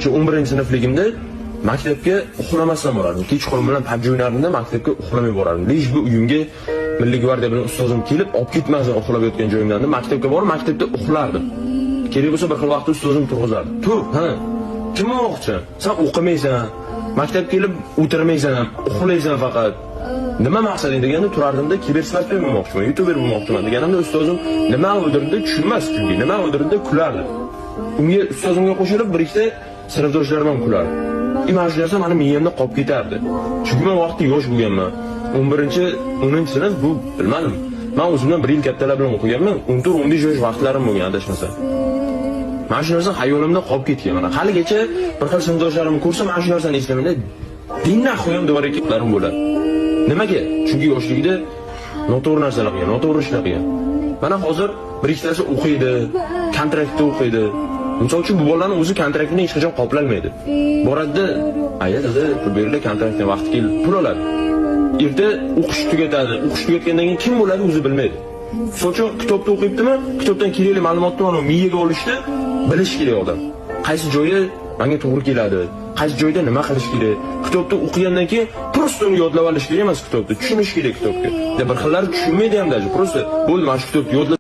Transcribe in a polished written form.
11-sinfligimda maktabga uxlamasdan borardim. Kechqurun bilan PUBG o'ynardimda, maktabga uxlamay borardim. Лишь бы uyimga Milliy gvardiya bilan ustozim kelib olib ketmasin uxlab yotgan joyimdan. Maktabga borib, maktabda uxlardim. Kerak bo'lsa, bir xil vaqtda ustozim turg'izardi. "Tur, ha. Kim bo'lmoqchi? San o'qimaysan, maktabga kelib o'tirmaysan, uxlaysan faqat. Nima maqsading?" deganda turardimda, "Kibersportmen bo'lmoqchiman, youtuber bo'lmoqchiman" deganimda, ustozim nima o'dirdi tushunmas, chunki nima o'dirdi kulardi. Unga, ustozimga qo'shilib bir ikkita sinfdoshlarim ham kulardi. И mana shu narsa mani miyamda qolib ketardi. Chunki men vaqtda yosh bo'lganman. 11, 10 sinf bu, bilmadim. Men o'zimdan bir yil kattalar bilan o'qiganman. 14, 15 yosh vaqtlarim bo'lgan, adashmasam. Mana shu narsa hayolimda qolib ketgan. Mana haligacha bir xil sinfdoshlarimni ko'rsam, mana shu narsani eslayman. Dinna qo'yam devar bo'ladi. Nimaga? Chunki yoshligida noto'g'ri narsalar qilgan, noto'g'ri ishlar qilgan. Mana hozir bir ikkitasi o'qiydi, kontraktda o'qiydi. Misol uchun, bu bolalarning o'zi kontraktini hech qachon qoplanmaydi. Boradida, "Aya, dada, pul beringlar, kontraktni vaqti kelib pul oladi." Erta o'qish tugatadi. O'qish tugatgandan keyin kim bo'ladi, o'zi bilmaydi. Misol uchun, kitobda o'qiyaptimi? Kitobdan kerakli ma'lumotni mana miyaga olishni bilish kerak odam. Qaysi joyi menga to'g'ri keladi? Qaysi joyda nima qilish kerak? Kitobda o'qigandan keyin просто uni yodlab olish kerak emas kitobni, tushunish kerak kitobga. Bir xillari tushunmaydi ham даже. Просто bo'ldi, mana shu kitobni yodla